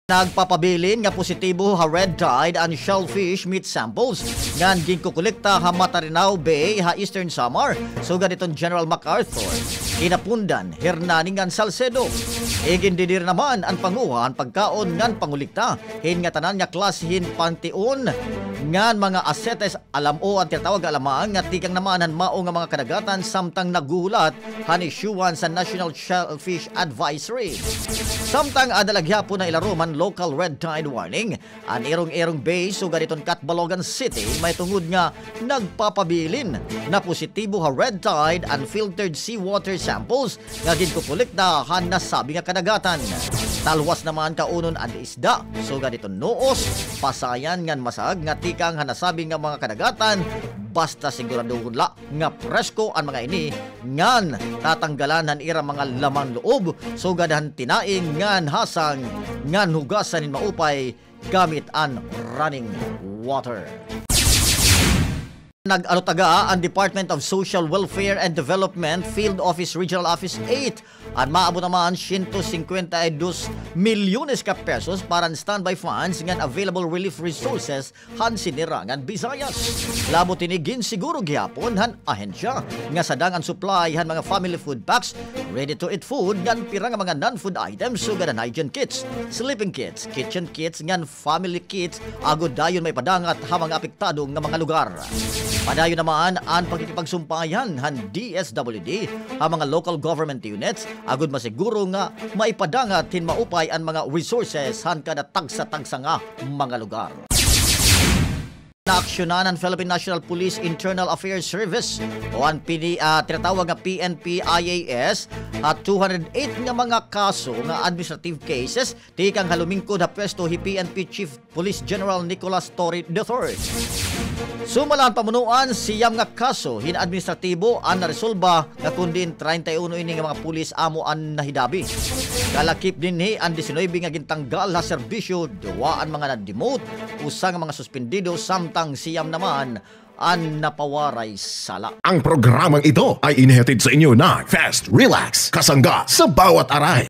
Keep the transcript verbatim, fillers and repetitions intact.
Nagpapabilin nga positibo ha red tide an shellfish meat samples ngan ginkukolekta ha Matarinao Bay ha Eastern Samar, sugad hiton General MacArthur, Quinapondan, Hernani ngan Salcedo. Igindidiri naman an panguha han pagkaon ngan pangolekta hin ngatanan nga klase hin pantion ngan mga asetes, alam-o an tinatawag nga alamang nga tikang naman han mao nga mga kadagatan samtang naghuhulat han issuance han National Shellfish Advisory. Samtang aada la gihapon nga ilarom han local red tide warning an Irong-Irong Bay sugad hiton Catbalogan City mahitungod nga nagpapabilin na positibo ha red tide an filtered seawater samples nga ginkukolekta han nasabi nga kadagatan. Talwas naman kaunon an isda sugad hiton nuos, pasayan ngan masag nga tikang han nasabi nga mga kadagatan, basta siguraduhon la nga presko an mga ini ngan tatanggalan han ira mga laman loob sugad han tinaing ngan hasang ngan hugasan hin maupay gamit an running water. Nag-alutaga an Department of Social Welfare and Development Field Office Regional Office eight an maabot naman siyento singkwenta y dos milyones ka pesos para han standby funds ngan available relief resources han Sinirangan Visayas. Labot hini, ginsiguro gihapon han ahensya nga sadang an supply han mga family food packs, ready-to-eat food ngan pira nga mga non-food items sugad han hygiene kits, sleeping kits, kitchen kits ngan family kits agod dayon maipadangat ha mga apektado nga mga lugar. Padayon naman an pakikipagsumpayan han D S W D ha mga local government units agod masiguro nga maipadangat hin maupay an mga resources han kada tagsa-tagsa nga mga lugar. Naaksyonan han Philippine National Police Internal Affairs Service o an pini-, ah, tinatawag nga P N P I A S ha two hundred eight nga mga kaso nga administrative cases tikang ha lumingkod ha pwesto hi P N P Chief Police General Nicolas Torre the third. Sumala han pamunuan, siyam nga kaso hin administratibo an naresolba nga kon diin treinta y uno ini nga mga pulis amo an nahidabi. Kalakip dinhi an diecinuebe nga gintanggal ha serbisyo, duwa an mga na-demote, usa nga mga suspendido samtang siyam naman an napawaray sala. Ang programang ito ay inihatid sa inyo ng Fast Relax, kasangga sa bawat aray.